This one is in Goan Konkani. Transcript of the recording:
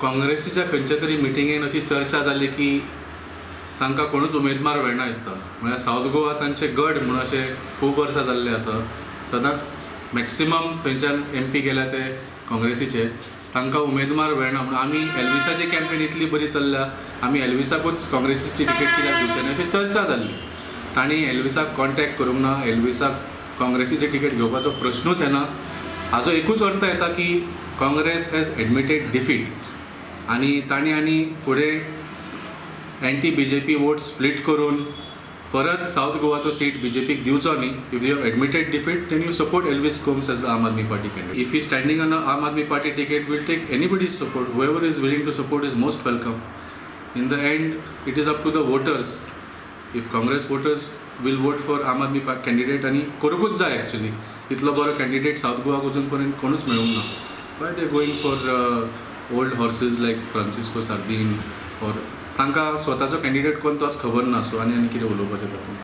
काँग्रेसीच्या खंयच्या तरी मिटिंगेन अशी चर्चा जाली की तांकां कोणूच उमेदवार मेळना दिसता. म्हळ्यार सावथ गोवा तांचे गड म्हणून अशें खूब वर्सां जाल्लें आसा. सदांच मॅक्सिमम थंयच्यान एमपी गेल्या ते काँग्रेसीचे. तांकां उमेदवार मेळना म्हणून आमी एल्विसाची कॅम्पेन इतली बरी चल्ल्या, आमी एल्विसाकूच काँग्रेसीची तिकेट कित्याक दिवचे न्ही अशी चर्चा जाल्ली. तांणी एल्विसाक कॉन्टॅक्ट करूंक ना. एल्विसाक काँग्रेसीची तिकेट घेवपाचो प्रश्नूच येना. हाजो एकूच अर्थ येता की काँग्रेस हॅज एडमिटेड डिफीट आनी तांणी आनी फुडें anti BJP vote split करून परत सावथ गोवाचो सीट बीजेपीक दिवचो न्ही. If you have admitted defeat, then you support Elvis Gomes as the Aam Aadmi Party candidate. If he's standing on Aam Aadmi Party ticket, we'll take anybody's support. Whoever is willing to support is most welcome. In the end, it is up to the voters. If Congress voters will vote for Aam Aadmi candidate, आनी करूंकूच जाय एक्चुली, इतलो बरो कॅन्डिडेट सावथ गोवाक अजून पर्यंत कोणूच मेळूंक ना. Why they going for old horses like Francisco Sardinha? Or तांकां स्वताचो कॅन्डिडेट कोण तोच खबर ना. सो आनी आनी कितें उलोवपाचें तातूंत?